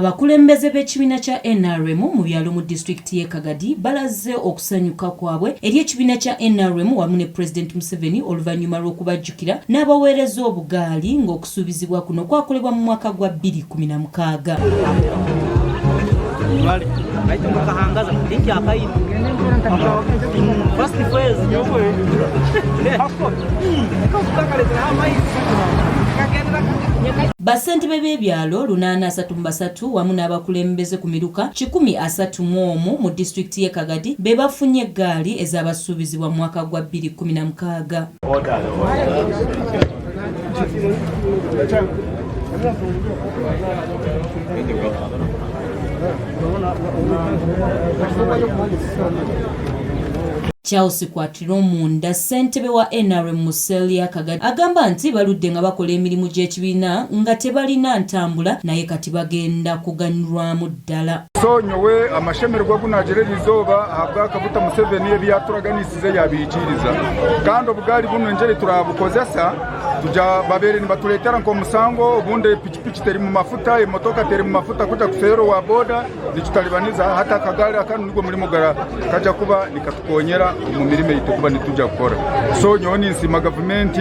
Abakulembeze b'ekibiina kya nrm mu byalo mu disitulikiti y'e Kagadi balaze okusanyuka kwabwe eri ekibiina kya nrm wamu ne Pulezidenti Museveni oluvannyuma lw'okubajjukira n'abaweereza obugaali ng'okusuubizibwa kuno kwakolebwa mu mwaka gwa 2016. Bassentebe b'ebyalo 833 wamu n'abakulembeze ku miruka 131 mu disitulikiti y'e Kagadi be bafunye eggaali ezabasuubizibwa mu mwaka gwa 2016. Charles Kwatiromunda, ssentebe wa nrm mu cell ya Kagadi agamba nti baludde nga bakola emirimu gy'ekibiina nga tebalina ntambula naye kati bagenda kuganyulwamu ddala. So nyowe amashemererwa agu naagira eri izooba ahabwa Kaguta Museveni ebi yaaturaganisize yaabihikiiriza kandi obugaari bunu engyeri turabukozesa tugya babaire nibatureetera nk'omusango obundi epikipiki teri mu mafuta emotoka teri mu mafuta kuja kuseera owa boda Nikitalibaniza hati akagaari akanu nigwo murimo kaja kuba nikatukonyera omu mirimo ei tukuba nituja kukora. So nyowe ninsiima gavumenti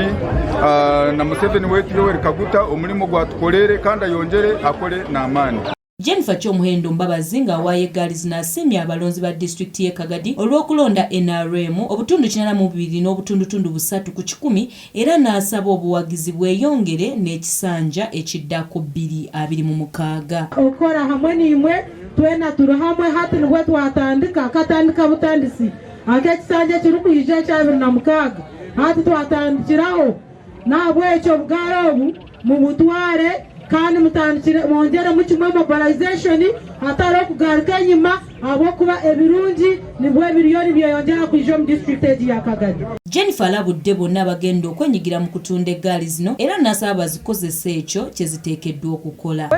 na Museveni wetu Yoweri Kaguta omurimo ogu atukoreire kandi ayongyere akore n'amaani. Jennifer Kyomuhendo Mbabazi ng'awaayo eggaali zino asiimye abalonzi ba disitulikiti y'e Kagadi olw'okulonda nrm obutundu 82 n'obutundutundu busatu ku kikumi era n'asaba obuwagizi bweyongere n'ekisanja ekiddako 2026. Okukora hamwe naimwe, twena turi hamwe hati nibwo twatandika, katandika butandisi ak'ekisanja ekirikwija ekya 26 hati twatandikiraho n'ahabw'ekyo obugaari obu mubutware kandi mutandikire mwongyeremu kimwe mobilization hatariho kugaruka enyima ahabw'okuba ebirungi nibwo biriyo nibyeyongyera kwija omu disiturikiti egi ya Kagadi. Jennifer alabudde bonna abagenda okwenyigira mu kutunda eggaali zino era n'asaba bazikozese ekyo kye ziteekeddwa okukola.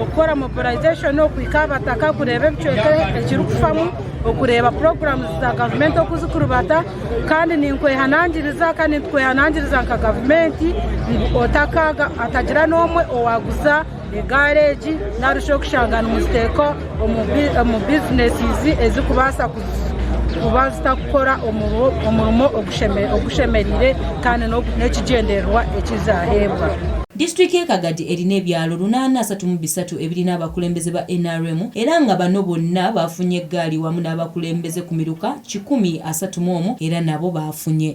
Okukora mobilization okuhika aha bataka kureeba ebicweka ekirikufamu, okureeba programs za gavumenti oku zikurubata kandi ninkwehanangiriza kandi nitukwehanangiriza nka gavumenti ngu otakaga hatagira n'omwe owaguza egaari egi narishi okushanga nimuziteeka omu bizinesizi ezikubaasa kuba zitakukora omurimo ogushemereire kandi n'ekigyendererwa eki zaaheebwa. Disitulikiti y'e Kagadi erina ebyalo 833 ebirina abakulembeze ba nrm era nga bano bonna baafunye eggaali wamu n'abakulembeze ku miruka 131 era nabo baafunye.